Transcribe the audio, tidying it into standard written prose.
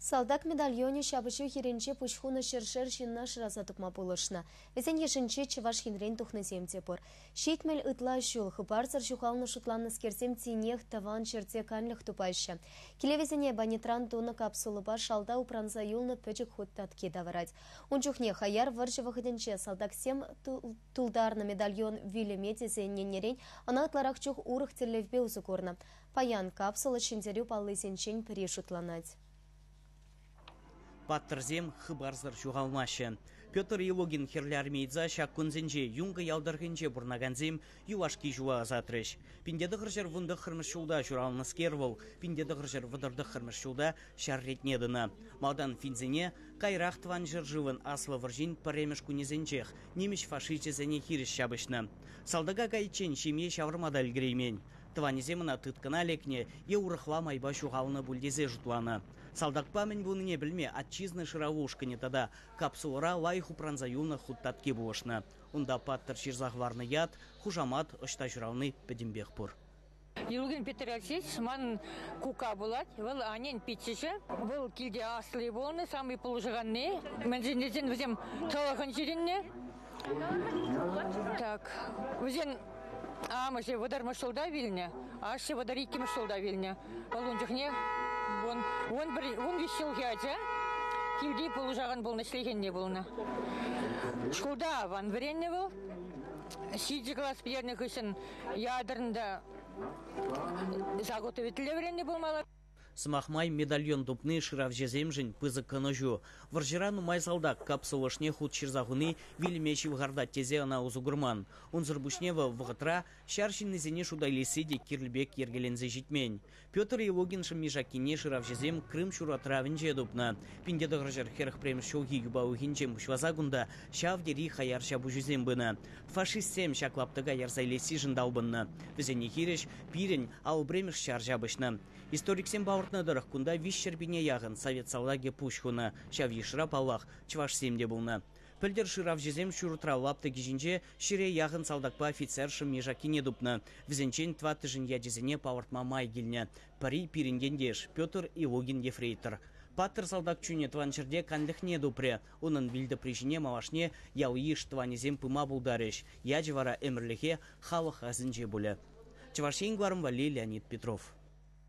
Салтак медальонӗ ҫапӑҫу хирӗнче пуҫ хунӑ ҫӗршер ҫынна шыраса тупма пулӑшнӑ. Вӗсен йышӗнче Чӑваш Енрен тухнисем те пур. 70 ытла ҫул хыпарсӑр ҫухалнӑ шутланнӑскерсем тинех тӑван ҫӗрте канлӗх тупаҫҫӗ. Киле вӗсене эбонитран тунӑ капсулӑпа шалта упранса юлнӑ пӗчӗк хут татки тавӑрать. Ун чухне хаяр вӑрҫӑ вӑхӑтӗнче салтаксем тултарнӑ медальон вилӗме тесе ӗненнӗрен ӑна ытларах чух урӑх тӗллевпе усӑ курнӑ. Паян капсула ҫӗнтерӳ паллисенчен пӗри шутланать. Паттӑрсем хыпарсӑр ҫухалмаҫҫӗ. Петр Илогин хӗрлӗ армееца ҫак кунсенче Юнкӑ ял тӑрӑхӗнче пурӑнакансем юлашки ҫула ӑсатрӗҫ. 1919-мӗш ҫулта ҫуралнӑскер вӑл 1939-мӗш ҫулта ҫар ретне тӑнӑ. Малтан финсене, каярах Тӑван ҫӗршывӑн Аслӑ вӑрҫин пӗрремӗш кунӗсенчех нимӗҫ фашисчӗсене хирӗҫ ҫапӑҫнӑ. Салтака кайиччен ҫемье ҫавӑрма та ӗлкӗреймен. Тӑванӗсем ӑна тыткӑна лекнӗ е урӑхла майпа ҫухалнӑ пуль тесе шутланӑ. Салтакпа мӗн пулнине пӗлме Отчизна шырав ушкӑнӗ тата капсулӑра лайӑх упранса юлнӑ хут татки пулӑшнӑ. Унта паттӑр ҫырса хӑварнӑ ят, хушамат, ӑҫта ҫурални пӗтӗмпех пур. Юлгин Петр Алексеевич ман кука пулать. Вӑл аннен пиччӗшӗ. Вӑл килте асли пулнӑ, самый пулӑшаканни. Мӗншӗн тесен вӗсем тӑлӑхӑн ҫитӗннӗ. Так, вӗсен амӑшӗ вӑтӑрмӗш ҫулта вилнӗ, ашшӗ 32-мӗш ҫулта вилнӗ. Вӑл ун чухне 11, 13 ҫулхи ача килти пулӑшакан пулнӑ, ӗҫлекенни пулнӑ. Шкулта аван вӗреннӗ вӑл. Ҫичӗ класс пӗтернӗ хыҫҫӑн ядернта заготовителе вӗреннӗ пулмалла. Сӑмах май, медальон тупни шыравҫӑсемшӗн пысӑк кӑнӑҫу. Вӑрҫӑра нумай салтак капсула ӑшне хут ҫырса хуни вилӗме ҫывхартать тесе ӑна усӑ курман. Унсӑр пуҫне вӑл вӑхӑтра ҫар ҫыннисене шута илесси те кирлӗ пек йӗркеленсе ҫитмен. Петр Илогин шӑмми-шаккине шыравҫӑсем Крым ҫуратравӗнче тупнӑ. 1941 ҫулхи юпа уйӑхӗнчен пуҫласа кунта ҫав тери хаяр ҫапӑҫусем пынӑ. Фашистсем ҫак лаптӑка ярса илессишӗн талпӑннӑ. Вӗсене хирӗҫ пирӗн алпремӗш ҫар ҫапӑҫнӑ. Историксем палӑртнӑ тӑрӑх, кунта 300 пине яхӑн совет салтакӗ пуҫ хунӑ. Ҫав йышра, паллах, чӑвашсем те пулнӑ. Пӗлтӗр шыравҫӑсем ҫуртра лаптӑкӗ ҫинче ҫӗре яхӑн салтакпа офицер шӑмми-шаккине тупнӑ. Вӗсенчен тӑваттӑшӗн ячӗсене палӑртма май килнӗ. Пӗри пирӗн ентеш, Петр Илогин ефрейтор. Паттӑр салтак чунӗ тӑван ҫӗрте канлӗхне тупрӗ. Унӑн вилтӑпри ҫине малашне ял-йыш тӑванӗсем пыма пултарӗҫ. Ячӗ вара ӗмӗрлӗхе халӑх асӗнче пулӗ. Чӑваш Ен кӑларӑм валли Леонид Петров.